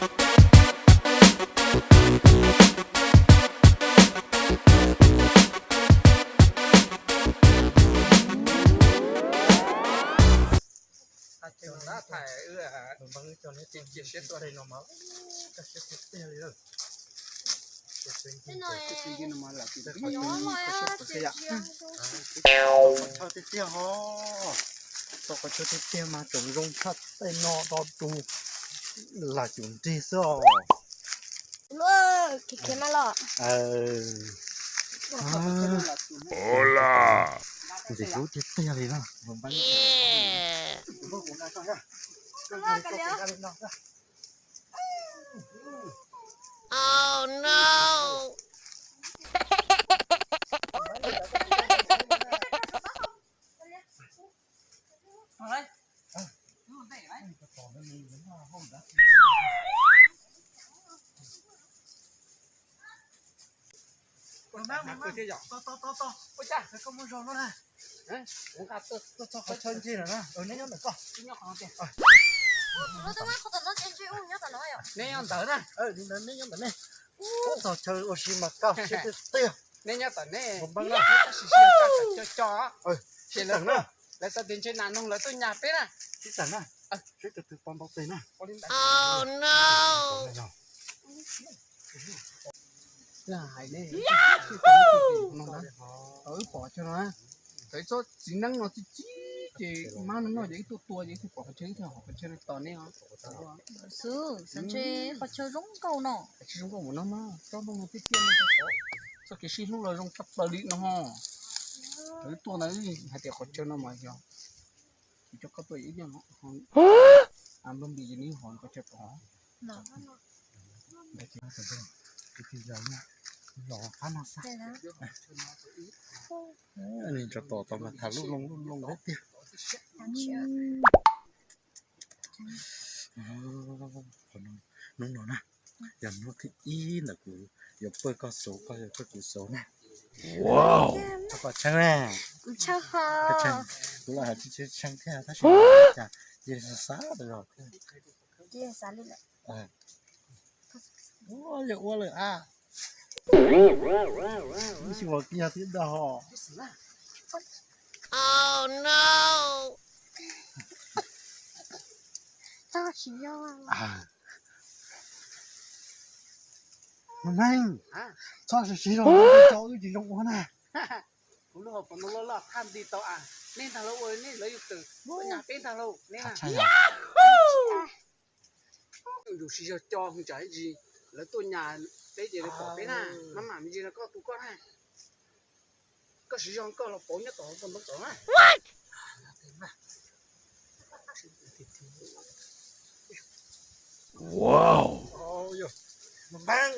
Tiag tiag ho, tau qhov chaw tiag tiag mas tseem zoo tshaj tej no do tus lam cum nrig xwb os. Khiav khiav mas los. Ntxim hlub tiag tiag li na. Ua cas koj muaj zog luaj na? Tuaj txog qhov chaw ntsis lawm na. Neb nyob ntawm koj. Neb nyob ntawm na. Neb nyob ntawm ne. Tuaj txog chaw ua si mas kaj siab tiag tiag. Neb nyob ntawm ne. Tab sis sib coj cov, ces lawv, lawv txawm tias ntshe nas noog lawv tuaj nyas peb na. Sib txawm na. Seb tus twg pom npau tes na. Hais ne, tau wb pom chaw no na, thaum wb txhob txiv neeb no txij txib ces mab no noj ces wb tuaj tua ces wb thiaj pom qhov chaw, wb thiaj hov qhov chaw no tos neb os. Xwb, xav ntshe qhov chaw zoo nkauj no. Qhov chaw zoo nkauj mus no mas tsob ntoo no tiaj tiaj no, txoj kev sib hlub los zoo tshaj plaws li no. Thaum wb tuaj ntawd hais tias qhov chaw no mas yog kuv coj koj tuaj ib nyuag no, npawg Npis ces nws hov qhov chaw pom. Los qab no xwb. Nws tso tom tau mas tham lub loo lub loo thiab tiag. Hnub no na, yog hnub thib ib ntawm kuv yuav pawj koj xauv, koj yuav pawj kuv xauv na. Koj pom tshee na. Kuv los hais tsis tshee thiab tab sis cas cia li xav xav rau zog thiab. Ua lawm ua lawm a. Ib xyuas kiag thiab ntag ho. Tsis yog. Meej, txhob siv siv zog tso wb tsis zoo ua na. Kuv lub hauv paus ntoo loj loj thaj nti tau a, nej ntag lauj, ua nej lawv yug tawm ua nyas peb ntag lauj, nej na. Yus siv zog co hwv tsam ib ntsis lawv tuaj nyas peb ces lawv pom peb na, maj mam me ntsis no koj tu koj na. Koj siv zog koj los pauv nyob tom hauv paus ntoo tom na. Npab,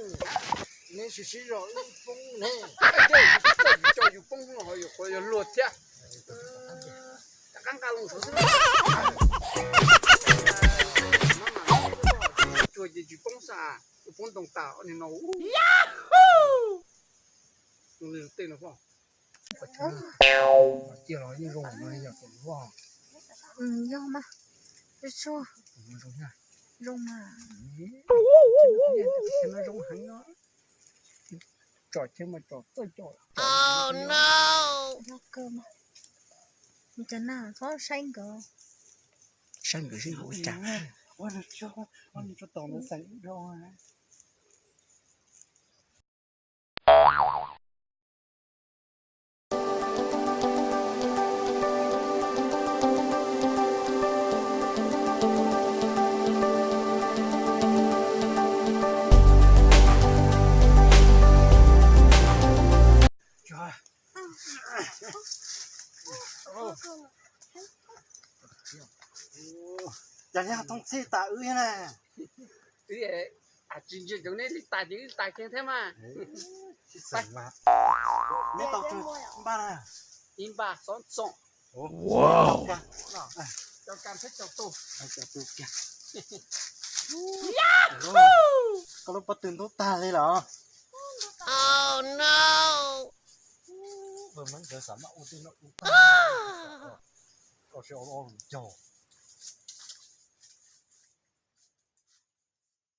neb siv siv zog wb poob ne. Yus co yus poob los yus qhuav yog luag thiab. Rov qab nqa loo saud xwb. Cuag ces tsis poob xwb, poob ntoo tas ob niag no. Tej no, ciaj los yeej zoo no yog tus vaj. Yog mas, zoo mas, zoo heev. Tsom chaw mas tsom txawj tsom. Yog kawg mas, cov nas txhob saib nkawd. Saib nkawd sib ua cas. Ua nws tso, ua nws tso tom ntawd xeem dhau. Cas yog thooj txhij tas wb na. Tsis ntsia cov neb li tas ces wb tas kiag thiab mas. Neb tau tsawg npaj na? Ib npaj xob txoom. Cov kas thiab cov tus. Koj lub pob tw ntub tag li los? Nkawd xav maj ua tej no ua tag. Koj tsis ua ua caug.